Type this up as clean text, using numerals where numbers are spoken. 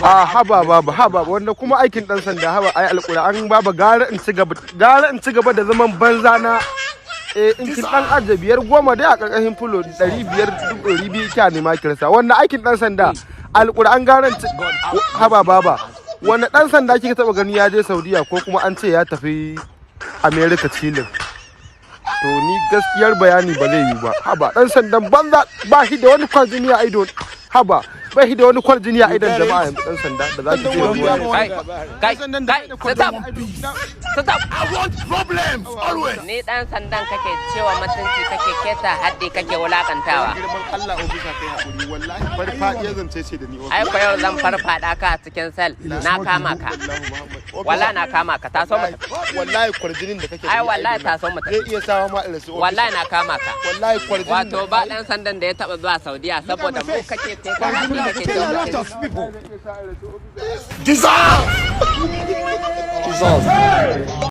A haba baba, haba, wanda kuma aikin dan sanda? Haba, ai alƙur'an baba, gara in ci gaba da zaman banza na. Eh, in kin dan aje biyar goma dai a karkashin fulo, 500, 200 kya nema kirsa. Wannan aikin dan sanda, alƙur'an gara in ci. Haba baba, wanda dan sanda kika taba gani ya je Saudiya ko kuma an ce ya tafi America chilling? To ni gaskiyar bayani ba zai yiwu ba. Haba, dan sandan banza, ba shi da wani kwarjini a ido. Haba, ba shi da wani kwarjini a idon jama'a. Yanzu dan sanda da za ki ce Kai, kai, kai, stop, stop. I want problems always. Ni dan sandan kake cewa mutunci, kake keta haddi, kake wulakantawa? Girman Allah ofisa, kai hakuri, wallahi farfadiya zance ce da ni. Ai ko yau zan farfada ka a cikin cell. Na kama ka, wallahi na kama ka. Taso mu tafi. Wallahi kwarjinin da kake Ai wallahi taso mu zai tafi. iya sawa ma irin su. Wallahi na kama ka. Wallahi kwarjinin. Wato ba dan sandan da ya taba zuwa Saudiya saboda mu kake keta haddi, kake Kill cewa a lot mutunci. of people. Jesus! Jesus.